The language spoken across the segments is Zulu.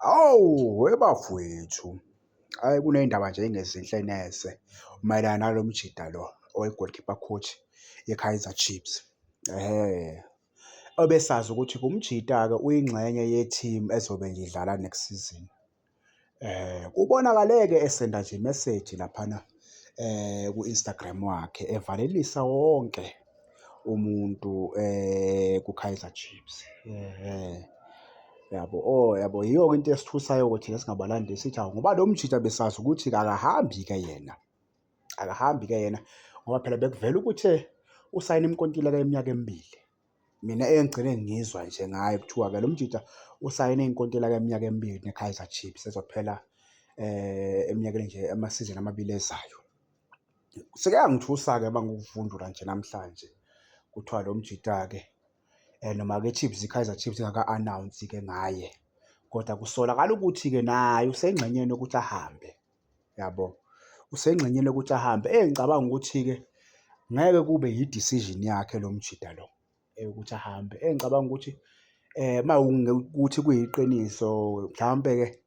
Hawu webafwethu, hhayi kuney'ndaba nje ey'ngezinhle neze mayelana nalo mjita lo oyi-goalkeeper coach ye-Kaizer Chiefs. Ehhe, ebesazi ukuthi umjita-ke uyingxenye ye-team ezobe nje idlala next season. Kubonakale-ke esenda nje imeseji laphana ku-Instagram wakhe evalelisa wonke umuntu ku-Kaizer Chiefs. Ehhe, yabo, oh yabo, yiyo-ke into esithusayo-ke thina singabalandeli sithi hawu ngoba lo mjita besazi ukuthi-ke akahambi-ke yena, akahambi-ke yena ngoba phela bekuvela ukuthi usayine inkontileka yeminyaka emibili. Mina engigcine ngizwa nje ngaye kuthiwa-ke lo mjita usayine inkontileka yeminyaka emibili ne-Kaizer Chiefs ezophela eminyakeni nje amasizini amabili ezayo. Sekuyangithusa-ke uma ngikuvundula nje namhlanje kuthiwa lo mjita-ke noma-ke i-Chiefs, i-Kaizer Chiefs ingaka-announce-ke ngaye, kodwa kusolakala ukuthi-ke naye usengxenyeni yokuthi ahambe. Yabo? Usengxenyeni yokuthi ahambe. Engicabanga ukuthi-ke ngeke kube yi-decision yakhe lo mjita lo eyokuthi ahambe. Engicabanga ukuthi uma kuwukuthi kuyiqiniso mhlawumpe-ke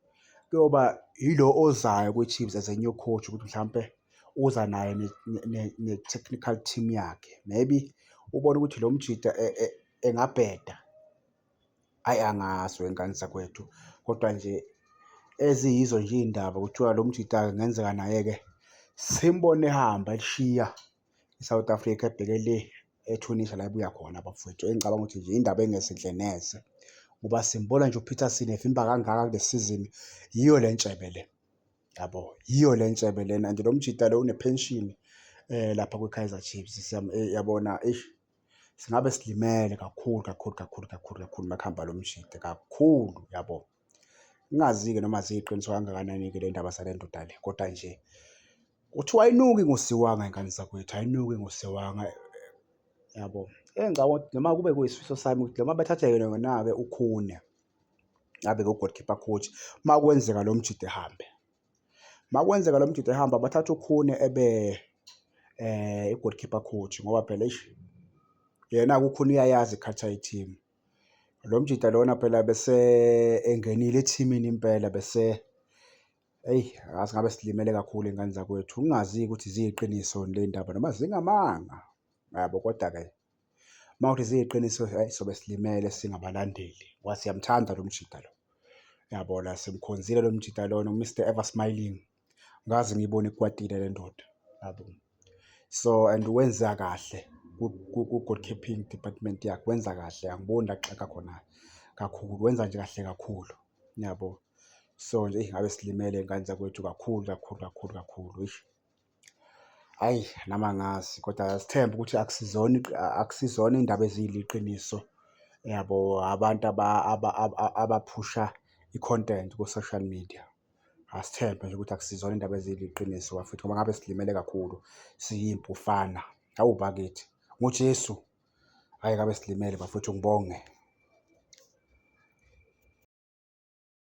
kuyoba yilo ozayo kwi-Chiefs as a new coach ukuthi mhlampe uza naye ne-technical team yakhe. Maybe ubone ukuthi lo mjita engabheda. Hhayi angazi wengane zakwethu, kodwa nje eziyizo nje iy'ndaba kuthiwa lo mjita-ke kungenzeka naye-ke simbone ehamba elishiya i-South Africa ebheke le eTunisia la ebuya khona bafowethu. Engicabanga ukuthi nje indaba engezinhle neze ngoba simbona nje uPeterson evimba kangaka kule sizini, yiyo le ntshebe le, yabo. Yiyo le ntshebe lena and lo mjita lo une-pension lapha kwi-Kaizer Chiefs yabona eish. Singabe silimele kakhulu kakhulu kakhulu kakhulu kakhulu uma kuhamba lo mjita kakhulu yabo. Ngingazi-ke noma ziyiqiniso kangakanani-ke le ndaba zale ndoda le, kodwa nje kuthiwa ayinuki ngosiwanga ingane zakwethu, ayinuki ngosiwanga yabo. Engicabanga ukuthi noma kube kuyisifiso sami ukuthi noma bethathe yena-ke uKhune abe u-goalkeeper coach, uma kwenzeka lo mjita ehambe. Uma kwenzeka lo mjita ehamba bathathe uKhune ebe i-goalkeeper coach ngoba phela eish, yena-ke uKhune uyayazi i-culture ye-team. Lo mjita lona phela bese engenile ethimini impela bese, eyi angazi ngabe silimele kakhulu iy'ngane zakwethu. Ngingazi-ke ukuthi ziyiqiniso yini le y'ndaba noma zingamanga, yabo kodwa-ke uma kuwukuthi ziyiqiniso hhayi sobe silimele singabalandeli ngoba siyamthanda lo mjita lo. Uyabona simkhonzile lo mjita lona u-Mr Ever Smiling, angikaze ngiyibone ikwatile le ndoda yabo. So and wenza kahle ku-goalkeeping department yakhe, wenza kahle angiboni la axega khona kakhulu, wenza nje kahle kakhulu yabo. So nje eyi ngabe silimele iy'ngane zakwethu kakhulu kakhulu kakhulu kakhulu eish. Hhayi nami angazi kodwa asithembe ukuthi akusizona akusizona iy'ndaba eziyiliqiniso yabo, abantu abaphusha i-content ku-social media. Asithembe nje ukuthi akusizona iy'ndaba eziyiliqiniso bafethu ngoba ngabe silimele kakhulu siyimpufana. Hawu bakithi, ngoJesu, hhayi ngabe silimele bafethu ngibonge.